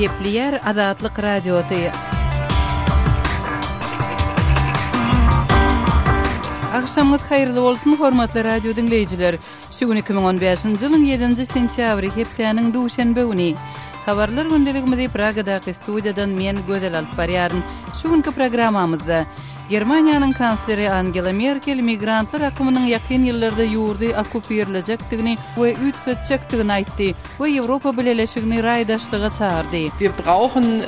Gepleýär Azatlyk Radiosy. Agşamyňyz haýyrly bolsun, hormatly radio diňleýjiler! Şu gün 2015-nji ýylyň ýedinji sentýabry, hepdäniň duşenbe güni. Habarlar gündeligimizi Pragadaky studiýadan men, Gözel alyp barýaryn. Şu günki programmamyzda, Germaniýanyň kansleri Angela Merkel migrantlar akymynyň ýakyn ýyllarda ýurdy okkupirlejekdigini we üýtgetjekdigini aýtdy we Ýewropa Bileleşigini raýdaşlyga çagyrdy. Wir brauchen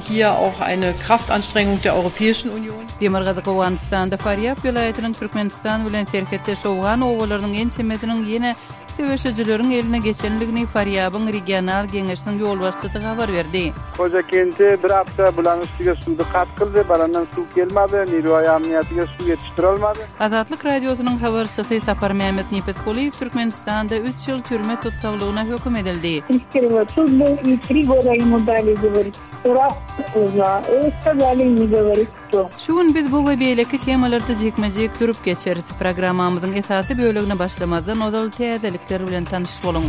hier auch eine Kraftanstrengung der Europäischen Union. Demirgazyk Owganystanda Farýab welaýatynyň Türkmenistan bilen serhetdeş owgan obalarynyň ençemesiniň ýene Söweşijileriň eline geçendigini Farýabyň regional geňeşiniň ýolbaşçysy habar berdi. Hojakenti bir hafta bulanyň üstüge suwdy kat kyldy, barandan suw gelmady, Nirwaý amniýatyga suw ýetişdiralmady. Azatlyk Radiosynyň habarçysy Saparmämmet Nepesgulyýew Türkmenistanda üç ýyl türme tussaglygyna höküm edildi. Şu gün biz bu we beýleki temalarda jikme-jik durup geçeris. Programmamyzyň esasy bölegine başlamazdan ozal täzelikler bilen tanyş boluň.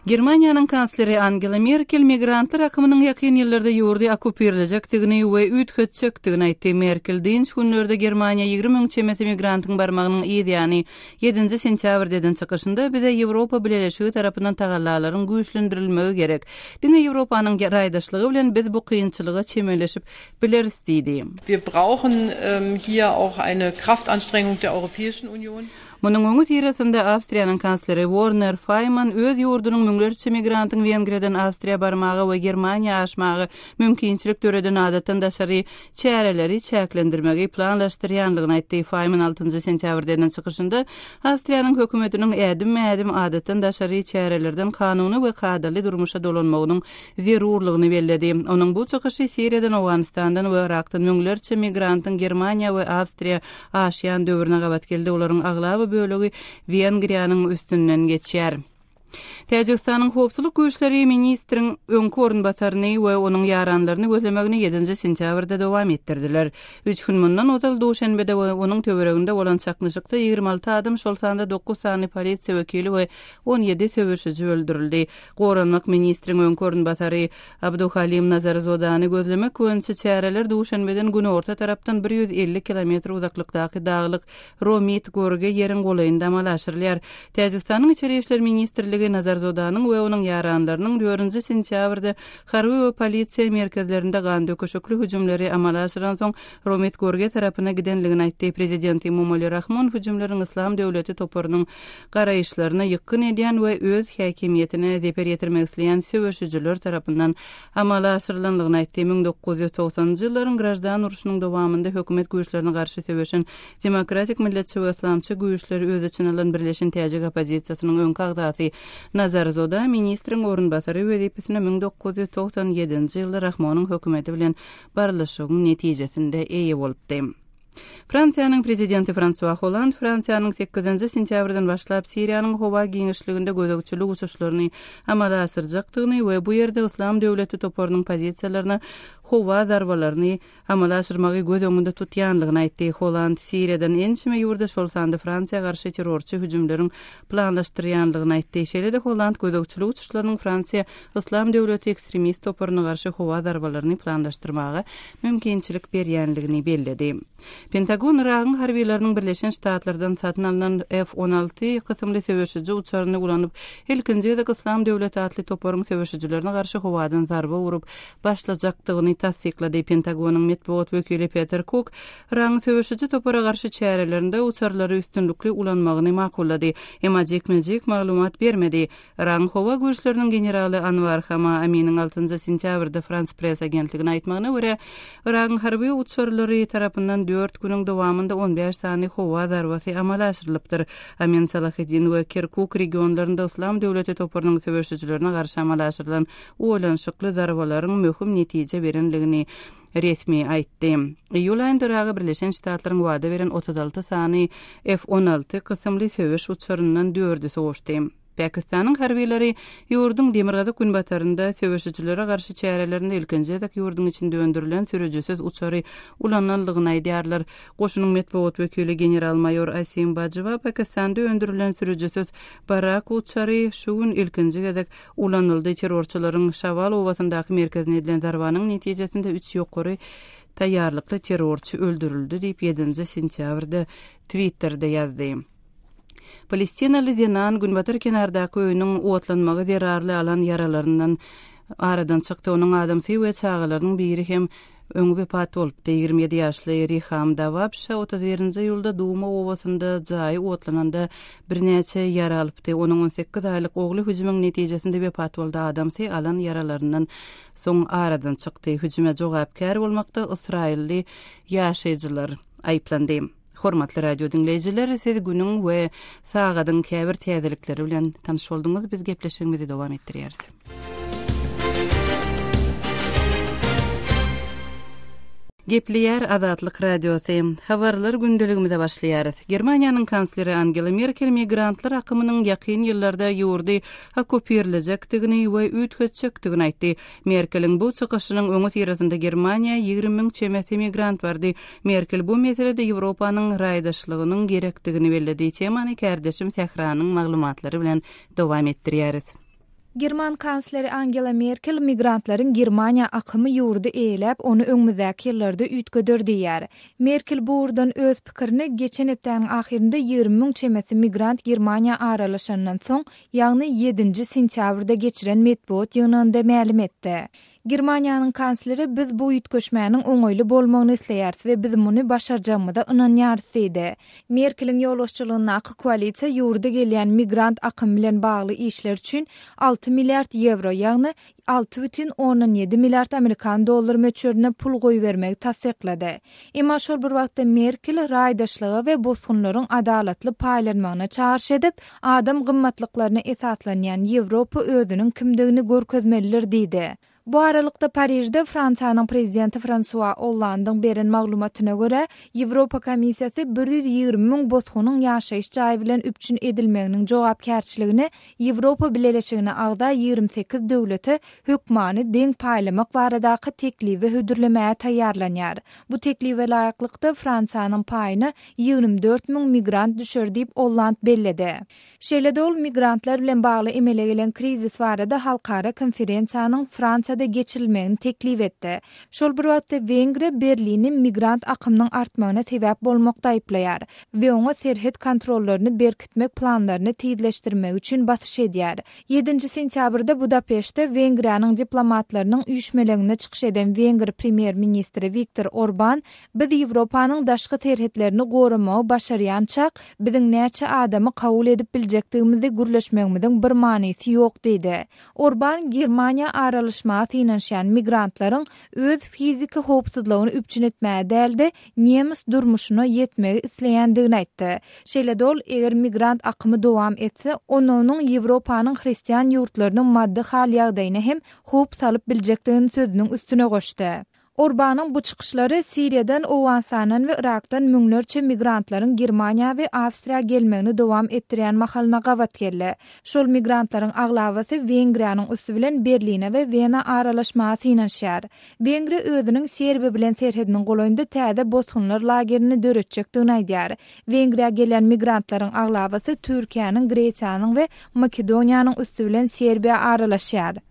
Germaniýanyň kansleri Angela Merkel migrantlar akymynyň ýakyn ýyllarda ýurdy okkupirlejekdigini we üýtgetjekdigini aýtdy. Merkel dynç günlerde Germaniýa 20 müň çemesi migrantyň barmagynyň yz ýany Ýedinji sentýabrda eden çykyşynda, Bize Ýewropa Bileleşigi tarapyndan tagallalaryň güýçlendirilmegi gerek. Diňe Ýewropanyň raýdaşlygy bilen biz bu kynçylyga çemeleşip bileris diýdi. Wir brauchen hier auch eine Kraftanstrengung der Europäischen Union. Munuň öňüsyrasynda Awstriýanyň kansleri Worner Faýman öz ýurdunyň müňlerçe migrantyň Wengriýadan Awstriýa barmaga we Germaniýa aşmaga mümkinçilik döreden adatdan daşary çäreleri çäklendirmegi planlaşdyrýandygyny aýtdy. Faýman altynjy sentýabrda eden çykyşynda Awstriýanyň hökümetiniň ädimme-ädim adatdan daşary çärelerden kanuny we kadaly durmuşa dolanmagynyň zerurlygyny belledi. Onuň bu çykyşy Siriýadan, Owganystandan we Yrakdan müňlerçe migrantyň Germaniýa we Awstriýa aşýan döwrüne gabat geldi, olaryň aglaba bölegi Wengriýanyň üstünden geçýär. Täjigistanyň howpsuzlyk güýçleri ministriň öňki orunbasaryny we onuň ýaranlaryny gözlemegini ýedinji sentýabrda dowam etdirdiler. Üç gün mundan ozal Duşenbede we onuň töwereginde bolan çaknyşykda 26 adam, şol sanda dokuz sany polisiýa wekili we 17 söweşiji öldürildi. Goranmak ministriň öňki orunbasary Abduhalim Nazarzodany gözlemek boýunça çäreler Duşenbeden günorta tarapdan 150 kilometr uzaklykdaky daglyk Romit Gorge ýeriň golaýynda amala aşyrylýar. Täjigistanyň Içeri işler ministrligi Nazarzodanyň we onuň ýaranlarynyň dördünji sentýabrda harby we polisiýa merkezlerinde gandöküşikli hüjümleri amala aşyransoň Romit Gorge tarapyna gidenligini aýtdy. Prezident Emomali Rahmon hüjümleriň Yslam döwleti toparynyň garaýyşlaryna ýykgyn edýän we öz häkimiýetine zeper ýetirmek isleýän söweşijiler tarapyndan amala aşyrylandygyny aýtdy. 1990-njy ýyllaryň graždan urşunyň dowamynda hökümet güýçlerine garşy söweşen demokratik milletçi we yslamçy güýçleri öz içine alan Birleşen täjik oppozisiýasynyň öňki agzasy Nazarzoda ministriň orunbasary wezipesine 1997-nji ýylda Rahmonyň hökümeti bilen barlyşygyň netijesinde eýe bolupdy. Fransiýanyň prezidenti Fransua Holland Fransiýanyň sekizinji sentýabrdan başlap Siriýanyň howa giňişliginde gözegçilik uçuşlaryny amala aşyrjakdygyny we bu ýerde Yslam döwleti toparynyň pozisiýalaryna howa zarbalaryny amala aşyrmagy göz öňünde tutýandygyny aýtdy. Holland Siriýadan ençeme ýurda, şol sanda Fransiýa garşy terrorçy hüjümleriň planlaşdyrýandygyny aýtdy. Şeýle-de Holland gözegçilik uçuşlarynyň Fransiýa Yslam döwleti ekstremist toparyna garşy howa zarbalaryny planlaşdyrmaga mümkinçilik berýändigini belledi. Pentagon Yragyň harbylarynyň Birleşen Ştatlardan satyn alnan F-on alty kysymly söweşiji uçaryny ulanyp, ilkinji gezek Yslam döwleti atly toparyň söweşijilerine garşy howadan zarba urup başlajakdygyny tassyklady. Pentagonyň metbugat wekili Peter Kuk Yragyň söweşiji topara garşy çärelerinde uçarlary üstünlikli ulanmagyny makullady, emma jikme-jik maglumat bermedi. Yragyň howa güýçleriniň generaly Anwar Hama Aminiň altynjy sentýabrda Frans Press agentligine aýtmagyna görä, Yragyň harby uçarlary tarapyndan dört günüň dowamynda on bäş sany howa zarbasy amala aşyrylypdyr. Amin Salaheddin we Kirkuk regionlarynda Yslam döwleti toparynyň söweşijilerine garşy amala aşyrylan oýlanyşykly zarbalaryň möhüm netije berendigini resmi aýtdy. Iýul aýynda Yraga Birleşen Ştatlaryň wada beren 36 sany F-on alty kysymly söweş uçaryndan dördüsi goşdy. Pakistanyň harbylary ýurduň demirgazyk-günbatarynda söweşijilere garşy çärelerinde ilkinji gezek ýurduň içinde öndürilen sürüjisiz uçary ulananlygyny aýdýarlar. Goşunyň metbugat wekili general-maýor Asim Bajwa Pakistanda öndürilen sürüjisiz Barak uçary şu gün ilkinji gezek ulanyldy. Terrorçylaryň Şawal obasyndaky merkezine edilen zarbanyň netijesinde üç ýokary taýýarlykly terrorçy öldürildi diýip, ýedinji sentýabrda Twitterde ýazdy. Palestinaly zenan Günbatar kenardaky öýüniň otlanmagy zerarly alan ýaralaryndan aradan çykdy. Onuň adamsy we çagalarynyň biri hem öň wepat bolupdy. 27 ýaşly Riham Dawabşa 31-nji iýulda Duma obasynda jaýy otlananda birnäçe ýara alypdy. Onuň 18 aýlyk ogly hüjümiň netijesinde wepat boldy, adamsy alan ýaralaryndan soň aradan çykdy. Hüjüme jogapkär bolmakda ysraýylly ýaşaýjylar aýyplandy. Hormatly radio diňleýjiler, siz günüň we sagadyň käbir täzelikleri bilen tanyş bolduňyz. Biz gepleşigimizi dowam etdirýäris. Gepleýär Azatlyk Radiosy. Habarlar gündeligimize başlaýarys. Germaniýanyň kansleri Angela Merkel migrantlar akymynyň ýakyn ýyllarda ýurdy okkupirlejekdigini we üýtgetjekdigini aýtdy. Merkeliň bu çykyşynyň öňüsyrasynda Germaniýa 20 müň çemesi migrant bardy. Merkel bu meselede Ýewropanyň raýdaşlygynyň gerekdigini belledi. Temany kärdeşim Sähranyň maglumatlary bilen dowam etdirýäris. German kansleri Angela Merkel migrantlaryň Germaniýa akymy ýurdy eýeläp, ony öňümizdäki ýyllarda üýtgeder diýýär. Merkel bu ugurdan öz pikirini geçen hepdäniň ahyrynda 20 müň çemesi migrant Germaniýa aralaşandan soň, ýagny ýedinji sentýabrda geçiren metbugat ýygnagynda mälim etdi. Germaniýanyň kansleri biz bu üýtgeşmäniň oňaýly bolmagyny isleýäris we biz muny başarjagymyza ynanýarys diýdi. Merkeliň ýolbaşçylygyndaky koalisiýa ýurda gelýän migrant akymy bilen bagly işler üçin alty milliard ýewro, ýagny 6,7 milliard amerikan dollary möçberinde pul goýbermegi tassyklady. Emma şol bir wagtda Merkel raýdaşlyga we bosgunlaryň adalatly paýlanmagyna çagyryş edip, adam gymmatlyklaryna esaslanýan Ýewropa özüniň kimdigini görkezmelidir diýdi. Bu aralykda, Parižde Fransiýanyň prezidenti Fransua Ollandyň beren maglumatyna görä, Ýewropa Komissiýasy 120 müň bosgunyň ýaşaýyş jaýy bilen üpjün edilmeginiň jogapkärçiligini Ýewropa Bileleşigine agza 28 döwlete hökmany deň paýlamak baradaky teklibi hödürlemäge taýýarlanýar. Bu teklibe laýyklykda, Fransiýanyň paýyna 24 müň migrant düşer diýip, Olland belledi. Şeýle-de ol migrantlar bilen bagly emele gelen krizis barada halkara konferensiýanyň Fransiýada geçirilmegini teklip etdi. Şol bir wagtda Wengriýa Berlini migrant akymynyň artmagyna sebäp bolmakda aýyplaýar we oňa serhet kontrollaryny berkitmek planlaryny tizleşdirmegi üçin basyş edýär. Ýedinji sentýabrda Budapeştde Wengriýanyň diplomatlarynyň üýşmeleňinde çykyş eden wengr premýer-ministri Wiktor Orban, Biz Ýewropanyň daşky serhetlerini goramagy başarýançak, biziň näçe adamy kabul edip biljekdigimizi gürleşmegimiziň bir manysy ýok diýdi. Orban Germaniýa aralaşmaga synanyşýan migrantlaryň öz fiziki howpsuzlygyny üpjün etmäge däl-de, nemes durmuşyna ýetmegi isleýändigini aýtdy. Şeýle-de ol, eger migrant akymy dowam etse, onda onuň Ýewropanyň hristian ýurtlarynyň maddy hal-ýagdaýyna hem howp salyp biljekdigini sözüniň üstüne goşdy. Orbanyň bu çykyşlary Siriýadan, Owganystandan we Yrakdan müňlerçe migrantlaryň Germaniýa we Awstriýa gelmegini dowam etdirýän mahalyna gabat geldi. Şol migrantlaryň aglabasy Wengriýanyň üsti bilen Berline we Wena aralaşmaga synanyşýar. Wengriýa özüniň Serbiýa bilen serhediniň golaýynda täze bosgunlar lagerini döretjekdigini aýdýar. Wengriýa gelýän migrantlaryň aglabasy Türkiýäniň, Gresiýanyň we Makedoniýanyň üsti bilen Serbiýa aralaşýar.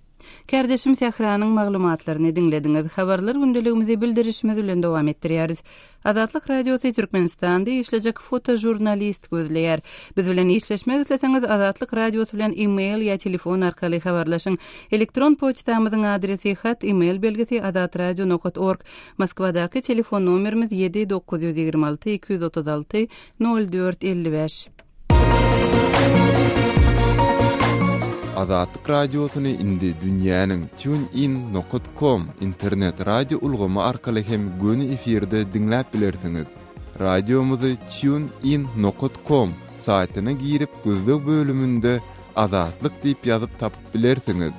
Kärdeşim Sähranyň maglumatlaryny diňlediňiz. Habarlar gündeligimizi bildirişimiz bilen dowam etdirýäris. Azatlyk Radiosy Türkmenistanda işlejek fotožurnalist gözleýär. Biz bilen işleşmek isleseňiz Azatlyk Radiosy bilen e-mail ýa telefon arkaly habarlaşyň. Elektron poçtamyzyň adresi hat e-mail belgisi azatradio nokat org. Moskwadaky telefon nomerimiz 7 926 236 04 55. Azatlyk Radiosyny indi dünýäniň TuneIn nokat com internet radio ulgamy arkaly hem göni efirde diňläp bilersiňiz. Radiomyzy TuneIn nokat com saýtyna girip gözleg bölüminde Azatlyk diýip ýazyp tapyp bilersiňiz.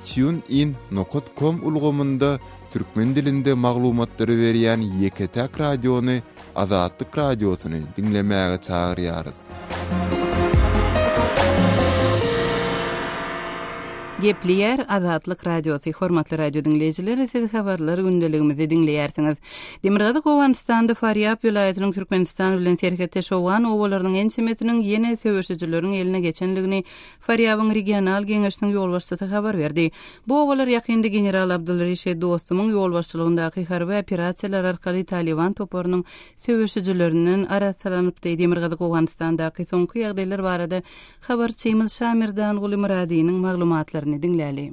TuneIn nokat com ulgamynda türkmen dilinde maglumatlary berýän ýeke-täk radiony Azatlyk Radiosyny diňlemäge çagyrýarys. Gepleýär Azatlyk Radiosy, Hormatly radio diňleýjiler, siz habarlar gündeligimizi diňleýärsiňiz. Demirgazyk Owganystanda Farýab welaýatynyň Türkmenistan bilen serhetdeş owgan obalarynyň ençemesiniň ýene söweşijileriň eline geçenligini Farýabyň regional geňeşiniň ýolbaşçysy habar berdi. Bu obalar ýakynda general Abdulreşid Dostumyň ýolbaşçylygyndaky harby operasiýalar arkaly Talyban toparynyň söweşijilerinden arassalanypdy. Demirgazyk Owganystandaky soňky ýagdaýlar barada habarçymyz Şamerdanguly Myradynyň maglumatlaryny diňläli.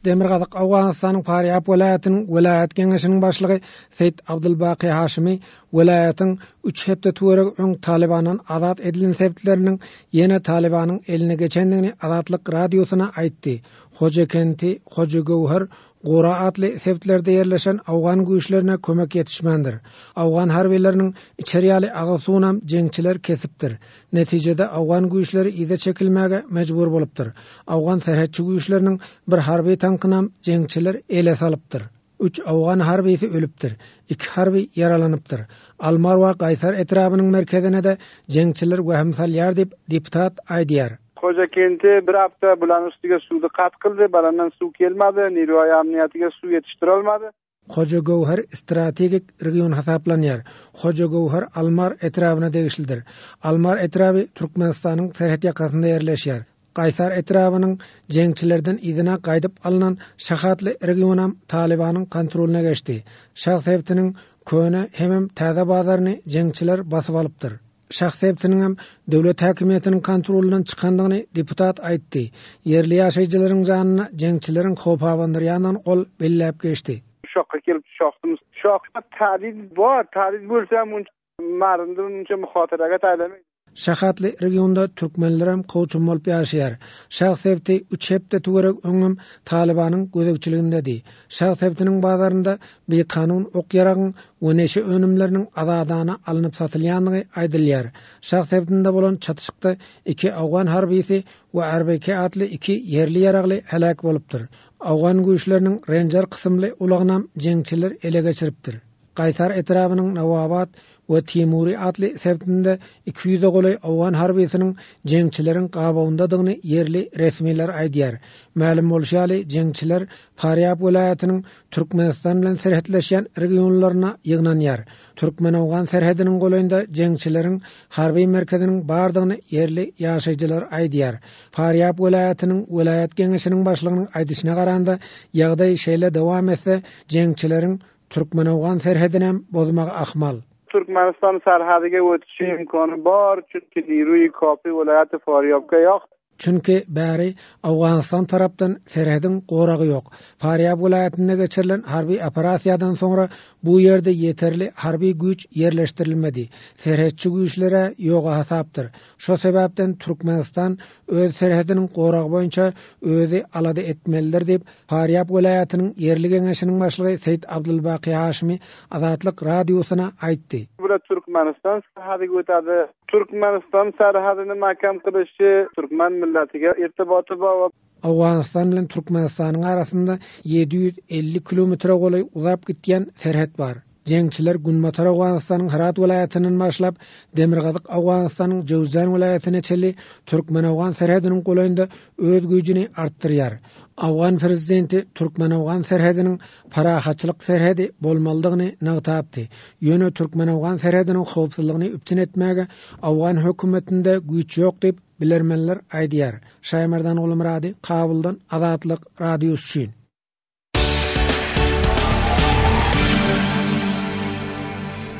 Demirgazyk Owganystanyň Farýab welaýatynyň welaýat geňeşiniň başlygy Seýit Abdulbaky Haşymy welaýatyň üç hepde töweregi öň Talybandan azat edilen sebitleriniň ýene Talybanyň eline geçendigini Azatlyk Radiosyna aýtdy. Hojakenti, Hojagöwher, Gora atly sebitlerde ýerleşen owgan güýçlerine kömek ýetişmändir. Owgan harbylarynyň içer ýaly agyz suwunam jeňçiler kesipdir. Netijede owgan güýçleri yza çekilmäge mejbur bolupdyr. Owgan serhetçi güýçleriniň bir harby tankynam jeňçiler ele salypdyr. Üç owgan harbysy ölüpdir, iki harby ýaralanypdyr. Almar we Gaýsar etrabynyň merkezine-de jeňçiler wehim salýar diýip, deputat aýdýar. Hojakenti bir hapda bularnyň üstüge suwdy kat kyldy, barandan suw kelmadi, Nirwaý amniýatyga suw ýetişdirolmady. Hojagöwher strategik region hasaplanýar. Hojagöwher Almar etrabyna degişlidir. Almar etraby Türkmenistanyň serhet ýakasynda ýerleşýär. Gaýsar etrabynyň jeňçilerden yzyna gaýdyp alnan Şahatly regionam Talybanyň kontrolyna geçdi. Şah sebitiniň köne hemem täze bazaryny jeňçiler basyp alypdyr. Şah sebitiniňem döwlet häkimiýetiniň kontrolyndan çykandygyny deputat aýtdy. Ýerli ýaşaýjylaryň janyna jeňçileriň howp abandyrýandygyny ol belläp geçdi. Şokga kelip şokdum. Şokda tadid bor, tadid bolsa munça maryndy munça muhataraga taýlamaydy. Şahatly regionda türkmenlerem kowçum bolup ýaşaýar. Şah sebiti üç hepde töweregi öňem Talybanyň gözegçiligindedi. Şah sebitiniň bazarynda bikanun ok-ýaragyň we neşe önümleriniň azadana alnyp satylýandygy aýdylýar. Şah sebitinde bolan çatyşykda iki owgan harbysy we RBK atly iki ýerli ýaragly heläk bolupdyr. Owgan güýçleriniň Renjer kysymly ulagynam jeňçiler ele geçiripdir. Gaýsar etrabynyň Nawabat we Timuri atly sebitinde 200-e golaý owgan harbysynyň jeňçileriň gabawyndadygyny ýerli resmiler aýdýar. Mälim bolşy ýaly, jeňçiler Farýab welaýatynyň Türkmenistan bilen serhetleşýän regionlaryna ýygnanýar. Türkmen-owgan serhediniň golaýynda jeňçileriň harby merkeziniň bardygyny ýerli ýaşaýjylar aýdýar. Farýab welaýatynyň welaýat geňeşiniň başlygynyň aýdyşyna garanda, ýagdaý şeýle dowam etse, jeňçileriň türkmen-owgan serhedinem bozmagy ahmal. Türkmenistan serhediga ötüşi imkany bar, çünki niruýi kafi welaýaty Farýabga ýok. Çünki bäri Owganystan tarapdan serhediň goragy ýok. Farýab welaýatynda geçirilen harby operasiýadan soňra bu ýerde ýeterli harby güýç ýerleşdirilmedi. Serhetçi güýçler-ä ýoga hasapdyr. Şo sebäpden Türkmenistan öz serhediniň goragy boýunça özi alada etmelidir diýip, Farýab welaýatynyň ýerli geňeşiniň başlygy Seýit Abdulbaky Haşymy Azatlyk Radiosyna aýtdy. Bular Türkmenistan serhedi götadi. Türkmenistan serhedini mäkäm kylyşy türkmen milletiga irtibaty bar. Owganystan bilen Türkmenistanyň arasynda 750 kilometre golaý uzap gitýän serhet bar. Jeňçiler Günbatar Owganystanyň Hyrat welaýatyndan başlap, Demirgazyk Owganystanyň Jöwzjan welaýatyna çenli türkmen-owgan serhediniň golaýynda öz güýjüni artdyrýar. Owgan prezidenti türkmen-owgan serhediniň parahatçylyk serhedi bolmalydygyny nygtapdy. Ýöne türkmen-owgan serhediniň howpsuzlygyny üpjün etmäge owgan hökümetinde güýç ýok diýip, bilermenler aýdýar. Şaýmerdan Gulmyrady, Kabuldan Azatlyk Radiosy üçin.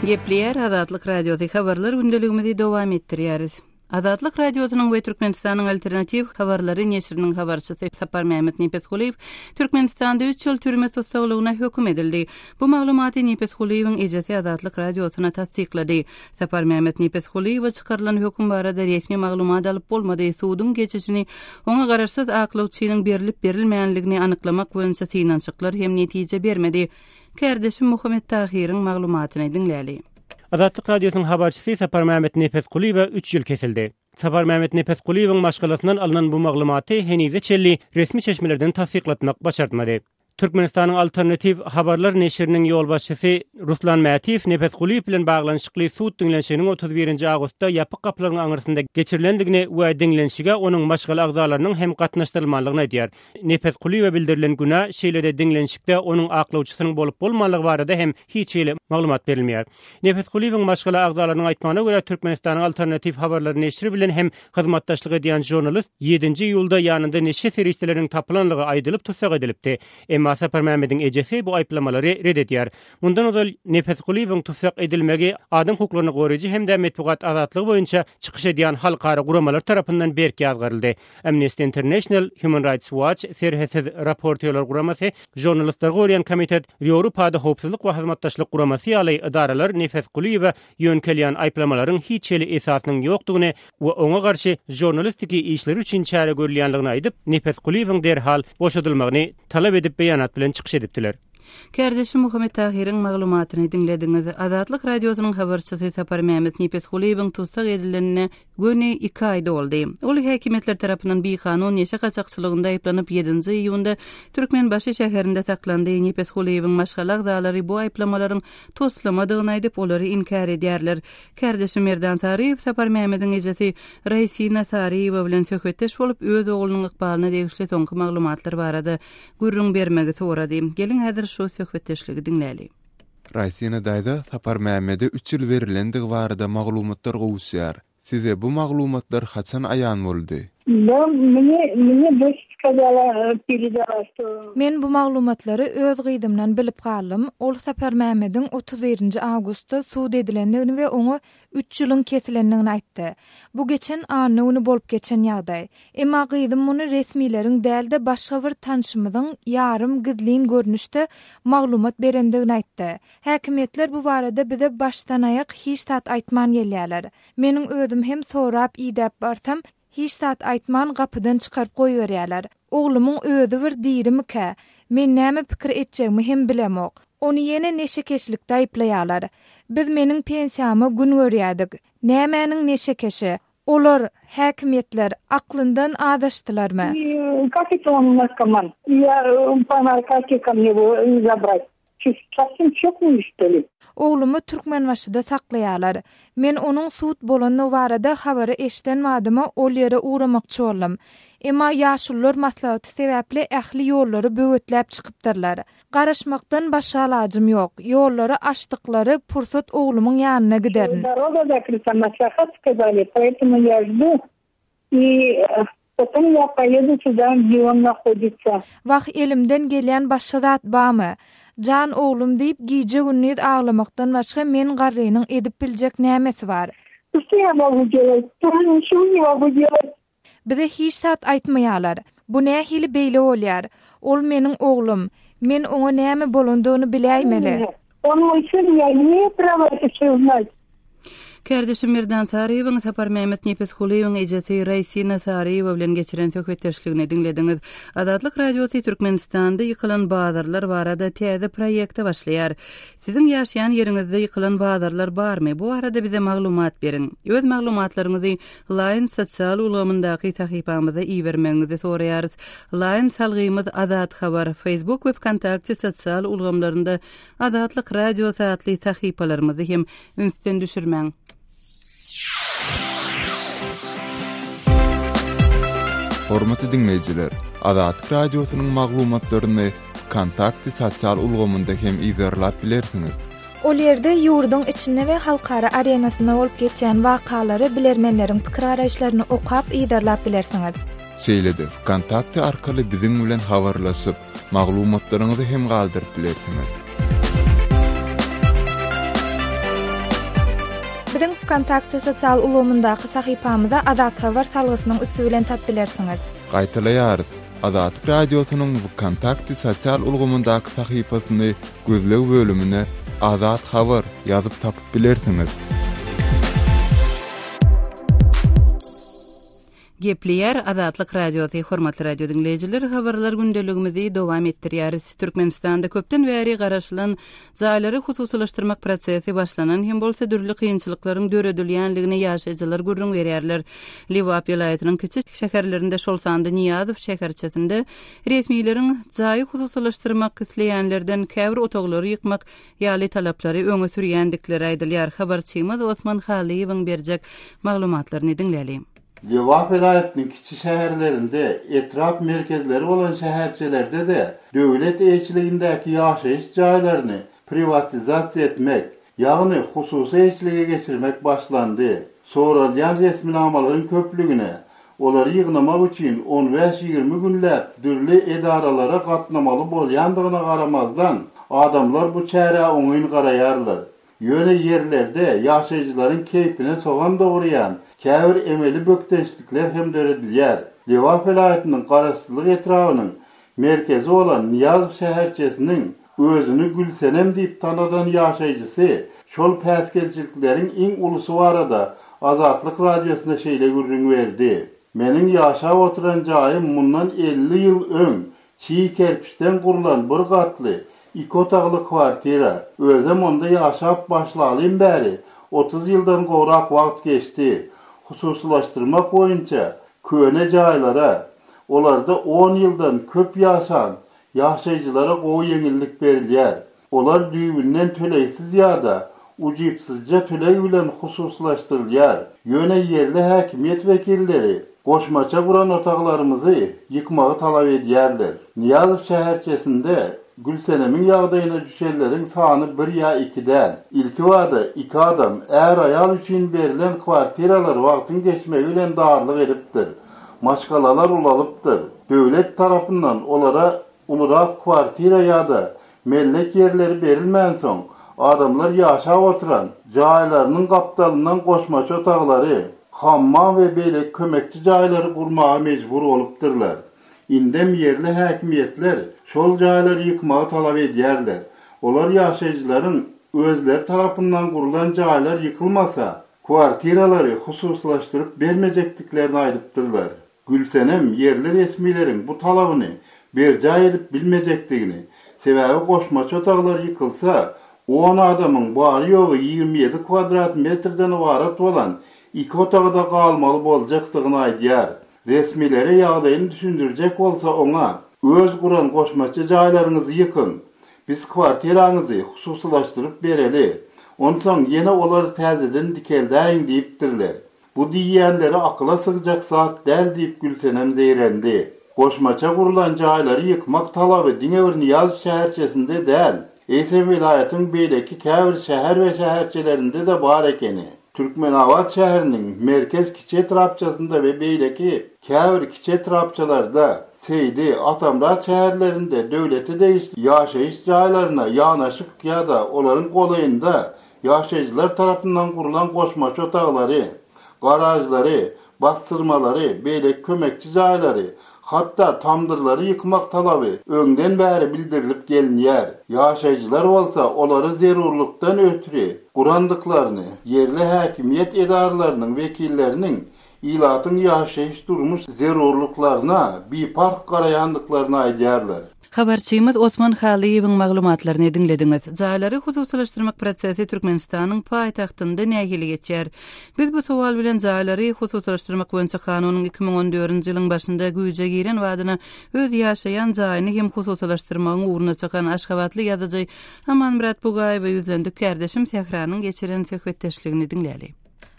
Gepleýär Azatlyk Radiosy habarlar gündeligimizi dowam etdirýäris. Azatlyk Radiosynyň we Türkmenistanyň Alternatiw habarlary neşiriniň habarçysy Saparmämmet Nepesgulyýew Türkmenistanda üç ýyl türme tussaglygyna höküm edildi. Bu maglumaty Nepesgulyýewiň ejesi Azatlyk Radiosyna tassyklady. Saparmämmet Nepesgulyýewe çykarylan höküm barada resmi maglumat alyp bolmady, suduň geçişini oňa garaşsyz aklawçynyň berlip-berilmänligini anyklamak boýunça synanyşyklar hem netije bermedi. Kärdeşim Muhammet Tahyryň maglumatyny diňläli. Azatlyk Radiosynyň habarçysy Saparmämmet Nepesgulyýewe üç ýyl kesildi. Saparmämmet Nepesgulyýewiň maşgalasyndan alnan bu maglumaty henize çenli resmi çeşmelerden tassyklatmak başartmady. Türkmenistanyň Alternatiw habarlar neşiriniň ýolbaşçysy Ruslan Mätiýew Nepesgulyýew bilen baglanyşykly sud diňlenişiginiň 31-nji awgustda ýapyk gapylaryň aňyrsynda geçirilendigini we diňlenişige onuň maşgala agzalarynyň hem gatnaşdyrylmanlygyny aýdýar. Nepesgulyýewe bildirilen günä, şeýle-de diňlenişikde onuň aklawçysynyň bolup-bolmanlygy barada hem hiç hili maglumat berilmeýär. Nepesgulyýewiň maşgala agzalarynyň aýtmagyna görä, Türkmenistanyň Alternatiw habarlar neşiri bilen hem hyzmatdaşlyk edýän žurnalist ýedinji iýulda ýanynda neşe serişdeleriniň tapylanlygy aýdylyp tussag edilipdi. Emma Saparmämmediň ejesi bu aýyplamalary ret edýär. Mundan ozal Nepesgulyýewiň tussag edilmegi adam hukuklaryny goraýjy hem-de metbugat azatlygy boýunça çykyş edýän halkara guramalar tarapyndan berk ýazgaryldy. Amnesty International, Human Rights Watch, Serhetsiz raportýorlar guramasy, Žurnalistleri goraýan komitet, Ýewropada howpsuzlyk we hyzmatdaşlyk guramasy ýaly edaralar Nepesgulyýewe ýöňkelýän aýyplamalaryň hiç hili esasynyň ýokdugyny we oňa garşy žurnalistiki işleri üçin çäre görülýänligini aýdyp, Nepesgulyýewiň derhal boşadylmagyny talap edip beýanat bilen çykyş edipdiler. Kärdeşim Muhammet Tahyryň maglumatyny diňlediňiz. Azatlyk Radiosynyň habarçysy Saparmämmet Nepesgulyýewiň tussag edilenine Göni iki aý doldy. Ol häkimiýetler tarapyndan bikanun neşe gaçakçylygynda aýyplanyp, ýedinji iýunda Türkmenbaşy şäherinde saklandy. Nepesgulyýewiň maşgala agzalary bu aýyplamalaryň toslamadygyny aýdyp, olary inkär edýärler. Kärdeşi Merdan Saryýew Saparmämmediň ejesi Raýsina Saryýewa bilen söhbetdeş bolup, öz oglunyň ykbalyna degişli soňky maglumatlar barada gürrüň bermegi sorady. Geliň, häzir şu söhbetdeşligi diňläli. Raýsina daýza Saparmämmede üç ýyl berilendigi barada maglumatlar gowuşýar. Size bu maglumatlar haçan aýan boldy? Men bu maglumatlary öz gyzymdan bilip galdym. Ol Saparmämmediň 31-nji awgustda sud edilendigini we oňa üç ýylyň kesilendigini aýtdy. Bu geçen anna güni bolup geçen ýagdaý. Emma gyzym muny resmileriň däl-de başga bir tanşymyzyň ýarym gizlin görnüşde maglumat berendigini aýtdy. Häkimiýetler bu barada bize başdan-aýak hiç zat aýtman gelýärler. Meniň özüm hem sorap-idäp barsam, hiç zat aýtman gapydan çykaryp goýberýärler. Oglumyň özi bir dirimikä? Men näme pikir etjegimi hem bilemok. Ony ýene neşekeşlikde aýyplaýarlar. Biz meniň pensiýama gün görýärdik. Nämäniň neşekeşi? Olar, häkimiýetler, aklyndan azaşdylarmy? Как это он наркоман? Я по наркотикам его забрать. Совсем чокнулись что ли? Oglumy Türkmenbaşyda saklaýarlar. Men onuň sud bolandygy barada habary eşiden badyma ol ýere ugramakçy boldum. Emma ýaşulular maslahaty sebäpli ähli ýollary böwetläp çykypdyrlar. Garaşmakdan başga alajym ýok. Ýollary açdyklary pursat oglumyň ýanyna giderin. Doroga zakryta, maslahat skazali, poetomu ýa ždu i potom ýa poýedu tuda, gde on nahoditsa. Wah, elimden gelýän başga zat bamy? Jan oglum diýip gije-gündiz aglamakdan başga men garrynyň edip biljek nämesi bar? Što ýa mogu delat? Тоже niçego ne mogu delat. Bize hiç zat aýtmaýarlar. Bu nähili beýle bolýar? Ol meniň oglum. Men oňa näme bolandygyny biläýmeli. On moý syn, ýa imeýu prawa eto wsýo uznat. Kärdeşim Merdan Saryýewiň Saparmämmet Nepesgulyýewiň ejesi Raýsina Saryýewa bilen geçiren söhbetdeşligini diňlediňiz. Azatlyk Radiosy Türkmenistanda ýykylan bazarlar barada täze proýekte başlaýar. Siziň ýaşaýan ýeriňizde ýykylan bazarlar barmy? Bu barada bize maglumat beriň. Öz maglumatlaryňyzy Line sosial ulgamyndaky sahypamyza ibermegiňizi soraýarys. Line salgymyz Azat Habar, Facebook we Wkontakte sosial ulgamlarynda Azatlyk Radiosy atly sahypalarymyzy hem ünsden düşürmäň. Hormatly diňleýjiler, Azatlyk Radiosynyň maglumatlaryny Wkontakte sosial ulgamynda hem yzarlap bilersiňiz. Ol ýerde ýurduň içinde we halkara arenasynda bolup geçýän wakalary, bilermenleriň pikir-garaýyşlaryny okap, yzarlap bilersiňiz. Şeýle-de Wkontakte arkaly biziň bilen habarlaşyp, maglumatlaryňyzy hem galdyryp bilersiňiz. Biziň Wkontakte sosial ulgamyndaky sahypamyza Azathabar salgysynyň üsti bilen tap bilersiňiz. Gaýtalaýarys, Azatlyk Radiosynyň Wkontakte sosial ulgamyndaky sahypasyny gözleg bölümine Azat Habar ýazyp tapyp bilersiňiz. Gepleýär Azatlyk Radiosy, Hormatly radio diňleýjiler, habarlar gündeligimizi dowam etdirýäris. Türkmenistanda köpden bäri garaşylan jaýlary hususylaşdyrmak prosesi başlanan hem bolsa, dürli kynçylyklaryň döredilýänligini ýaşaýjylar gürrüň berýärler. Lebap welaýatynyň kiçi şäherlerinde, şol sanda Nyýazow şäherçesinde resmileriň jaýy hususylaşdyrmak isleýänlerden käbir otaglary ýykmak ýaly talaplary öňe sürýändikleri aýdylýar. Habarçymyz Osman Hallyýewiň berjek maglumatlaryny diňläliň. Lebap welaýatynyň kiçi şäherlerinde, etrap merkezleri bolan şäherçelerde-de döwlet eýeçiligindäki ýaşaýyş jaýlaryny priwatizasiýa etmek, ýagny hususy eýeçilige geçirmek başlandy. Soralýan resminamalaryň köplügine, olary ýygnamak üçin on bäş-ýigrimi günläp dürli edaralara gatnamaly bolýandygyna garamazdan, adamlar bu çärä oňyn garaýarlar. Ýöne ýerlerde ýaşaýjylaryň keýpine sogan dogurýan käbir emeli bökdençlikler hem döredilýär. Lebap welaýatynyň Garaşsyzlyk etrabynyň merkezi bolan Nyýazow şäherçesiniň özüni Gülsenem diýip tanadan ýaşaýjysy şol päsgelçilikleriň iň ulusy barada Azatlyk Radiosyna şeýle gürrüň berdi, Meniň ýaşap oturan jaýym mundan 50 ýyl öň Çig kerpiçden gurlan bir gatly, iki otagly kwartira. Özem onda ýaşap başlalym bäri 30 ýyldan gowrak wagt geçdi. Hususylaşdyrmak boýunça köne jaýlara, olarda on ýyldan köp ýaşan ýaşaýjylara gowy ýeňillik berilýär. Olar düýbünden tölegsiz ýa-da ujypsyzja töleg bilen hususylaşdyrylýar. Ýöne ýerli häkimiýet wekilleri goşmaça guran otaglarymyzy ýykmagy talap edýärler. Nyýazow şäherçesinde Gülsenemiň ýagdaýyna düşenleriň sany bir ýa iki däl. Ilkibada iki adam, är-aýal üçin berlen kwartiralar wagtyň geçmegi bilen darlyk edipdir. Maşgalalar ulalypdyr. Döwlet tarapyndan olara Ulurak kwartira ýa-da mellek ýerleri berilmänsoň, adamlar ýaşap oturan jaýlarynyň gapdalyndan goşmaça otaglary, hammam we beýleki kömekçi jaýlary gurmaga mejbur bolupdyrlar. Indem ýerli häkimiýetler şol jaýlary ýykmagy talap edýärler. Olar ýaşaýjylaryň özleri tarapyndan gurlan jaýlar ýykylmasa, kwartiralary hususylaşdyryp bermejekdiklerini aýdypdyrlar. Gülsenem ýerli resmileriň bu talabyny berjaý edip bilmejekdigini, sebäbi goşmaça otaglar ýykylsa, on adamyň bary-ýogy 27 kwadrat metrden ybarat bolan iki otagda galmaly boljakdygyny aýdýar. Resmilere ýagdaýyny düşündirjek bolsa oňa, Öz guran goşmaça jaýlaryňyzy ýykyň, biz kwartiraňyzy hususylaşdyryp bereli, onsoň ýene olary täzeden dikeldäýiň diýipdirler. Bu diýýänleri akyla sygjak zat däl diýip Gülsenem zeýrendi. Goşmaça gurlan jaýlary ýykmak talaby diňe bir Nyýazow şäherçesinde däl, eýsem welaýatyň beýleki käbir şäher we şäherçelerinde-de bar ekeni. Türkmenabat şäheriniň Merkez kiçi etrapçasynda we beýleki käbir kiçi etrapçalarda, Seýdi, Atamyrat şäherlerinde döwlete degişli ýaşaýyş jaýlaryna ýanaşyk ýa-da olaryň golaýynda Ýaşaýjylar tarapyndan gurlan goşmaça otaglary, garažlary, bassyrmalary, beýleki kömekçi jaýlary, hatda tamdyrlary ýykmak talaby öňden bäri bildirilip gelinýär. Ýaşaýjylar bolsa olary zerurlykdan ötri gurandyklaryny, ýerli häkimiýet edaralarynyň wekilleriniň ilatyň ýaşaýyş-durmuş zerurlyklaryna biparh garaýandyklaryny aýdýarlar. Habarçymyz Osman Halyýewiň maglumatlaryny diňlediňiz. Jaýlary hususylaşdyrmak prosesi Türkmenistanyň paýtagtynda nähili geçýär? Biz bu sowal bilen jaýlary hususylaşdyrmak boýunça kanunyň 2014-nji ýylyň başynda güýje giren badyna öz ýaşaýan jaýyny hem hususylaşdyrmagyň ugruna çykan aşgabatly ýazyjy Amanmyrat Bugaýewe ýüzlendik. Kärdeşim Sähranyň geçiren söhbetdeşligini diňläli.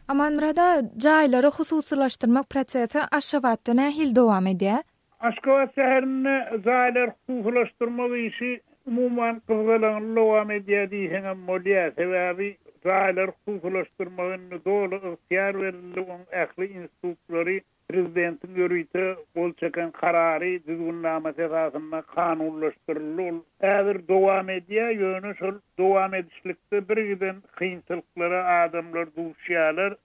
Amanmyrat aga, jaýlary hususylaşdyrmak prosesi Aşgabatda nähili dowam edýär? Aşgabat şäherinde jaýlary hususylaşdyrmak işi umuman gyzgalaňly dowam edýär diýseňem bolýar. Sebäbi jaýlary hususylaşdyrmaga indi doly ygtyýar berildi, oň ähli institutlary prezidentiň ýörite gol çeken karary, düzgünnamasy esasynda kanunlaşdyryldy. Ol häzir dowam edýär, ýöne şol dowam edişlikde birgiden kynçylyklara adamlar duşýarlar.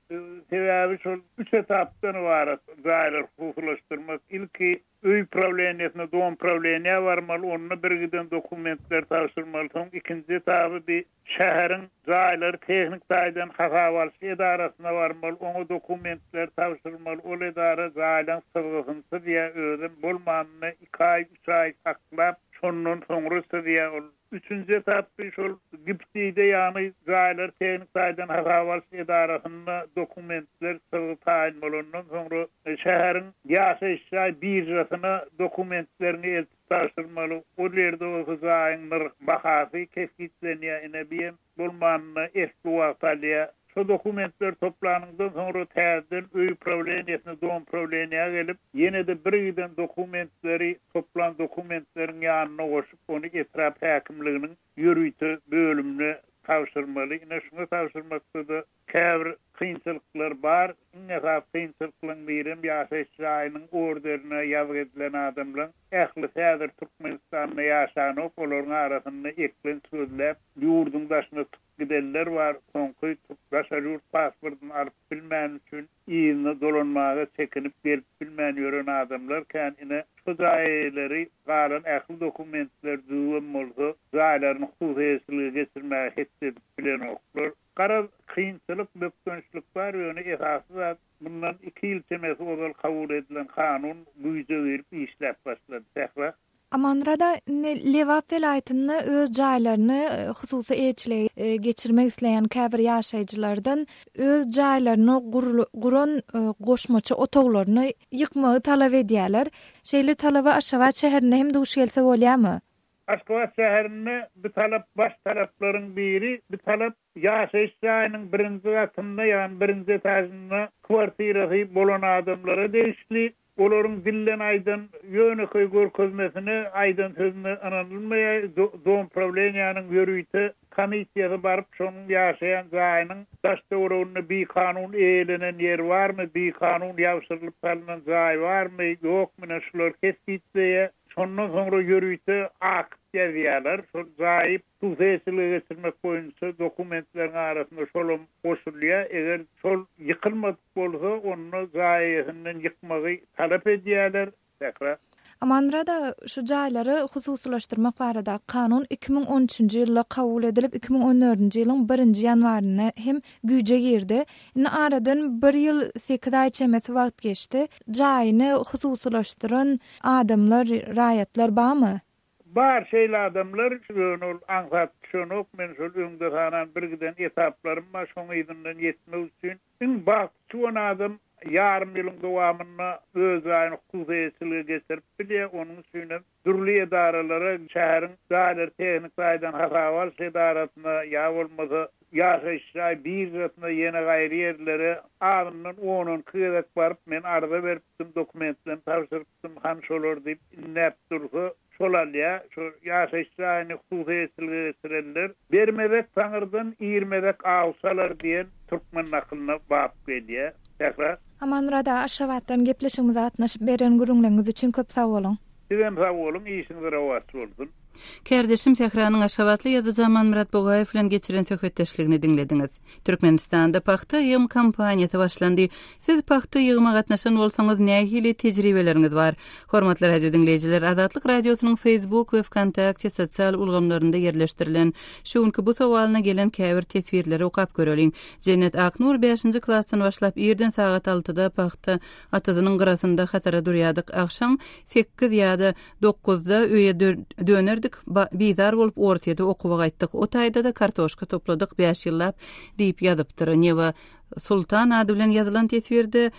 Sebäbi şol üç etapdan ybarat jaýlary hususylaşdyrmak. Ilki öý prawleniýesine, dom prawleniýä barmaly, onda birgiden dokumentleri tabşyrmaly. Soň ikinji etaby bi şäheriň jaýlary. tehniki taýdan hasaba alyş edarasyna barmaly, oňa dokumentleri tabşyrmaly, ol edara jaýlaň çyzgysyny çyzýar, özem bolmanda iki aý, üç aý saklap, şondan soňra çyzýar ol. Üçünji etapy şol GIPDI-de, ýagny jaýlary tehniki taýdan hasaba alyş edarasynda dokumentler çyzgy taýyn bolandan soňra şäheriň ýaşaýyş jaý biržasyna dokumentleriňi eltip tabşyrmaly. Ol ýerde bolsa jaýyň nyrh, bahasy kesgitlenýär. Ine, biýem bolmanda esli wagt alýar. Şo dokumentleri toplanyňdan soňra täzeden öý uprawleniýesine, dom uprawleniýä gelip, ýene-de birgiden dokumentleri toplan dokumentleriň ýanyna goşup, ony etrap häkimliginiň ýörite bölümine tabşyrmaly. Ine, şuňa tabşyrmakda-da käbir kynçylyklar bar. Iň esasy kynçylyklaryň birem ýaşaýyş jaýynyň orderine ýazgy edilen adamlaryň ählisi häzir Türkmenistanda ýaşanok, olaryň arasynda eklenç gözläp, ýurduň daşyna çykyp gidenler bar, soňky daşary ýurt pasportyny alyp bilmäni üçin yzyna dolanmaga çekinip gelip bilmän ýören adamlar kän, ine şu jaý eýeleri galan ähli dokumentler düzüwem bolsa jaýlaryny hususy eýeçilige geçirmäge hetdi edip bilenoklar. Garaz kynçylyk, bökdençlik bar, ýöne esasy zat mundan iki ýyl çemesi ozal kabul edilen kanun güýje girip işläp başlady. Sähra. Amanmyrat aga, indi Lebap welaýatynda öz jaýlaryny hususy eýeçilige geçirmek isleýän käbir ýaşaýjylardan öz jaýlaryny guran goşmaça otaglaryny ýykmagy talap edýärler. Şeýle talaba Aşgabat şäherinde hem duş gelse bolýarmy? Aşgabat şäherinde bu talap baş talaplaryň biri. Bu talap ýaşaýyş jaýynyň birinji gatynda, ýagny birinji etažynda kwartirasy bolan adamlara degişli. Olaryň dilden aýdan ýönekeý görkezmesine, aýdan sözüne ynanylmaýar. Domprawleniýäniň ýörite komissiýasy baryp, şonuň ýaşaýan jaýynyň daş-töwereginde bikanun eýelenen ýer barmy, bikanun ýabşyrylyp salnan jaý barmy, ýokmy, ine, şulary kesgitleýär. Şondan soňra ýörite akt ýazýarlar. Şol jaýy Hususyýetçilige geçirmek boýunça dokumentleriň arasynda şolam goşulýar. Eger şol ýykylmadyk bolsa, onda jaý eýesinden ýykmagy talap edýärler. Sähra. Amanmyrat aga, şu jaýlary hususylaşdyrmak baradaky kanun 2013-nji ýylda kabul edilip, 2014-nji ýylyň birinji ýanwarynda hem güýje girdi. Indi aradan bir ýyl sekiz aý çemesi wagt geçdi. Jaýyny hususylaşdyran adamlar, raýatlar barmy? Bar şeýle adamlar, ýöne ol aňsat düşenok, men şol öňde sanan birgiden etaplarym bar, şoň yzyndan ýetmek üçin iň bagty çüwen adam ýarym ýylyň dowamynda öz jaýyny hususy eýeçilige geçirip bilýär, onuň üçinem dürli edaralara, şäheriň jaýlary tehniki taýdan hasaba alyş edarasyna ýa bolmasa ýaşaýyş jaý biržasyna ýene gaýry ýerlere azyndan on-on iki gezek baryp men arza beripdim, dokumentlerimi tabşyrypdym, hany şolar diýip indäp dursa şol alýar, şo ýaşaýyş jaýyny hususy eýeçilige geçirenler bermezek taňyrdan, irmezek aw çalar diýen türkmen nakylyna bap gelýär. Sähra. Amanmyrat aga Aşgabatdan gepleşigimize gatnaşyp beren gürrüňleriňiz üçin köp sag boluň. Sizem sag boluň, işiňiz rowaç bolsun. Kärdeşim Sähranyň aşgabatly ýazyjy Amanmyrat Bugaýew bilen geçiren söhbetdeşligini diňlediňiz. Türkmenistanda pagta ýygym kampaniýasy başlandy. Siz pagta ýygyma gatnaşan bolsaňyz nähili tejribeleriňiz bar? Hormatly radio diňleýjiler, Azatlyk Radiosynyň Facebook we Wkontakte sosial ulgamlarynda ýerleşdirilen şu günki bu sowalyna gelen käbir teswirleri okap göreliň. Jennet Aknur bäşinji klasdan başlap irden sagat altyda pagta Atyzynyň gyrasynda hatara durýadyk. Agşam sekiz ýa-da dokuzda öýe dönerdik. Bizar bolup Orsýede okuwa gaýtdyk. O taýda-da kartoşka topladyk bäş ýyllap diýip ýazypdyr. Neva Sultan ady bilen ýazylan teswirde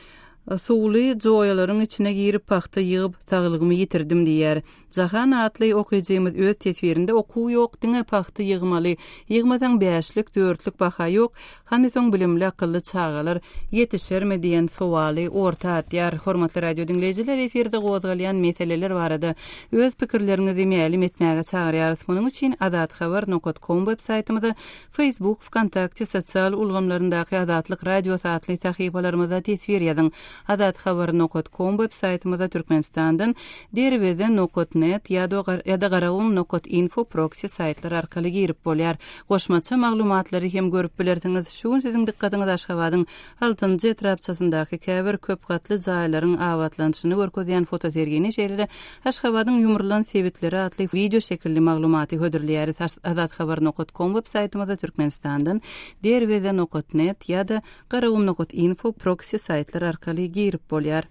Suwly joýalaryň içine girip pagta ýygyp saglygymy ýitirdim diýýär. Jahan atly okyjymyz öz teswirinde okuw ýok diňe pagta ýygmaly, ýygmasaň bäşlik, dörtlük baha ýok, hany soň bilimli akylly çagalar ýetişermi diýen sowaly orta atýar. Hormatly radio diňleýjiler efirde gozgalýan meseleler barada öz pikirleriňizi mälim etmäge çagyrýarys. Munuň üçin azathabar nokat kom web saýtymyza, Facebook, Wkontakte sosial ulgamlaryndaky Azatlyk Radiosy atly sahypalarymyza teswir ýazyň. Azathabar nokat kom web saýtymyza Türkmenistandan Derweze nokat net ýa-da Garagum nokat info proksi saýtlary arkaly girip bolýar. Goşmaça maglumatlary hem görüp bilersiňiz. Şu gün siziň dykgatyňyza Aşgabadyň Altynjy etrapçasyndaky käbir köp gatly jaýlaryň abatlanyşyny görkezýän fotosergini, şeýle-de Aşgabadyň ýumrulan sebitleri atly wideo şekilli maglumaty hödürleýäris. Azathabar nokat kom web saýtymyzda Türkmenistandan Derweze nokat net ýa-da Garagum nokat info proksi saýtlar arkaly girip bolýar.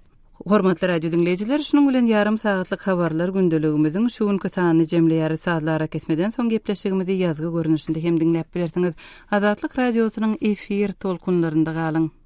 Hormatly radio diňleýjiler, şunuň bilen ýarym sagatlyk habarlar gündeligimiziň şu günki sanyny jemleýäris. Sazly arakesmeden soň gepleşigimizi ýazgy görnüşinde hem diňläp bilersiňiz. Azatlyk Radiosynyň efir tolkunlarynda galyň.